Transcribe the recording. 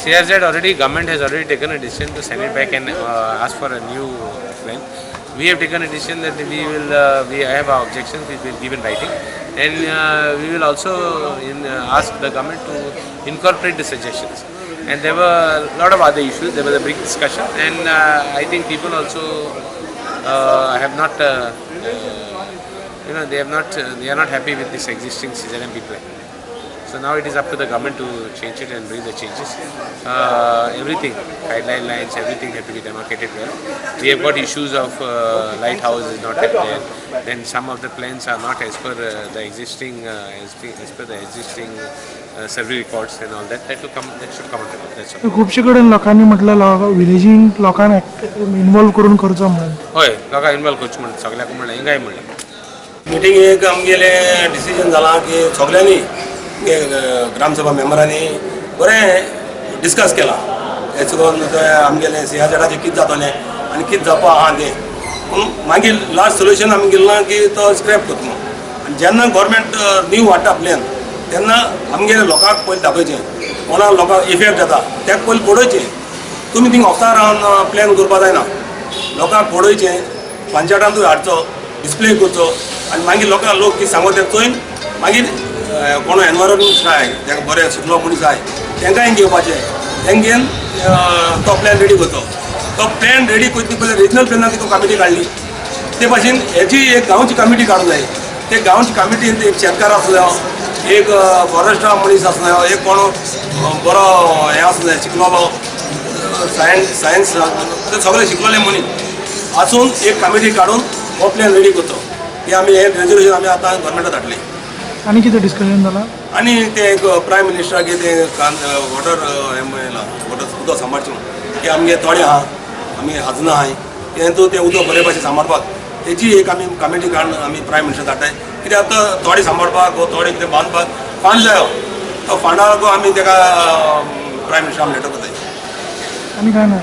CRZ already, government has already taken a decision to send it back and ask for a new plan. We have taken a decision that we will, we have our objections which we will give in writing, and we will also ask the government to incorporate the suggestions. And there were a lot of other issues. There was a big discussion, and I think people also have not, they have not, they are not happy with this existing CZMP plan. So now it is up to the government to change it and bring the changes. Everything, guideline lines, everything have to be demarcated well. We have got issues of lighthouse is not there. Then some of the plans are not as per the existing, as per the existing survey records and all that. That will come. That should come under. That's all. खुबशे कडेन लोकांनी म्हटलं विलेजींक लोकांक involve करून करचो म्हणून. हय, लोकांक इन्वॉल्व करचें म्हणून सगळ्याक म्हणलें, हिंगाय म्हणलें. मिटिंगेक आमगेलें डिसिजन जालां की सगल्यांनी ग्रामसभा मेंबरांनी बरें डिस्कस केलां हेच करून ते आमगेलें सियाझेडाचें कितें जातलें आनी कितें जावपा आहा तें. पूण मागीर लास्ट सोल्युशन आमी गेलें ना की तो स्क्रॅप करता म्हणून. आनी जेन्ना गोवोरमेंट न्यू हाडटा प्लॅन तेन्ना आमगेले लोकांक पयलीं दाखयचें, कोणा लोकांक इफेक्ट जाता तेका पयलीं पळोवचें. तुमी थिंग ऑफिसार रावन प्लॅन करपा जायना. लोकांक पळोवचें, पंचायतांतूय हाडचो, डिस्प्ले करचो आनी मागीर लोकांक लोक कितें सांगो तें चोयन मागीर कोण एनवायरमेंट आहाय, ताका बरें शिकलो मनीस आहाय, तांकांय घेवपाचें. तेंगे घेवन तो प्लॅन रेडी करचो. तो प्लॅन रेडी करचे पयलीं रिजनल प्लॅनाक तितून कमिटी काडली. ते भाशेन हेजी एक गांवची कमिटी काडूंक जाय. ते गांवची कमिटीन एक शेतकार आसलो, एक फॉरेस्टा मनीस आसलो, एक कोण बरो हें आसलो, शिकलोलो, सायन्स सायन्स ते सगळे शिकलोले मनीस आसून एक कमिटी काडून हो प्लॅन रेडी करचो. की आमी हें रेजोल्युशन आमी आतां गव्हर्मेंटाक धाडलें. आनी कितें डिस्कशन जालां? आनी ते एक प्रायम मिनिस्टराक ते वॉटर हें येयलां, वॉटर उदक सांबाळचें म्हणून, की आमगे थोडे आहा, आमी हाजना आहाय, तेतून तें उदक बरे भाशेन सांबाळपाक तेजी एक आमी कमिटी काडून आमी प्रायम मिनिस्टर धाडटाय. कित्याक आतां थोडे सांबाळपाक वो थोडे कितें बांदपाक फंड जायो. तो फंडाक आमी तेका प्रायम मिनिस्टर आमी लेटर करताय. आनी काय ना.